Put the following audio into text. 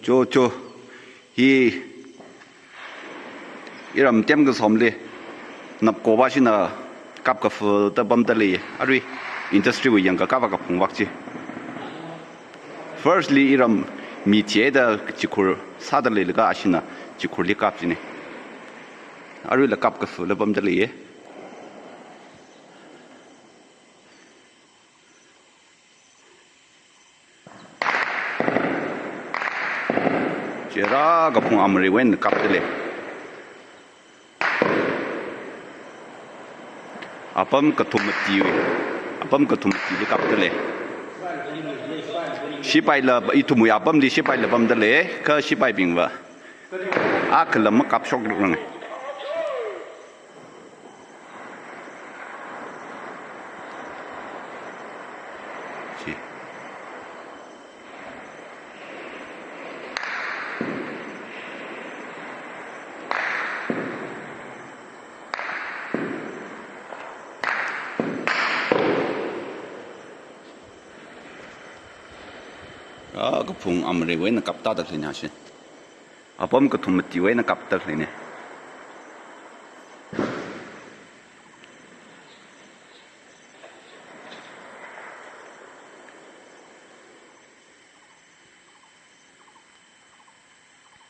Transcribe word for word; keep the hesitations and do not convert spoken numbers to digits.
Cho, cho. Hi iram tem kasomli napko ba shina kapkafu da pamda lei. Arui industry wui yangkakapa kaphung vak chi. Firstly iram mi chida chikhur sāda leilaga ashina chikhurli kap chine. Aruila kapkafu la pamda lei. Chira kaphung amri wui eina kapda lei. Apam kathum mati, apam kathum matili kapda lei. Sipaila, ithumwui apamli sipaila pamda lei, kha sipaibingva akhala makapshok rang. Chi. Ah, kaphung amri wui eina kapta da khaleina shi. Apam kathum mati wui eina kapta khaleina.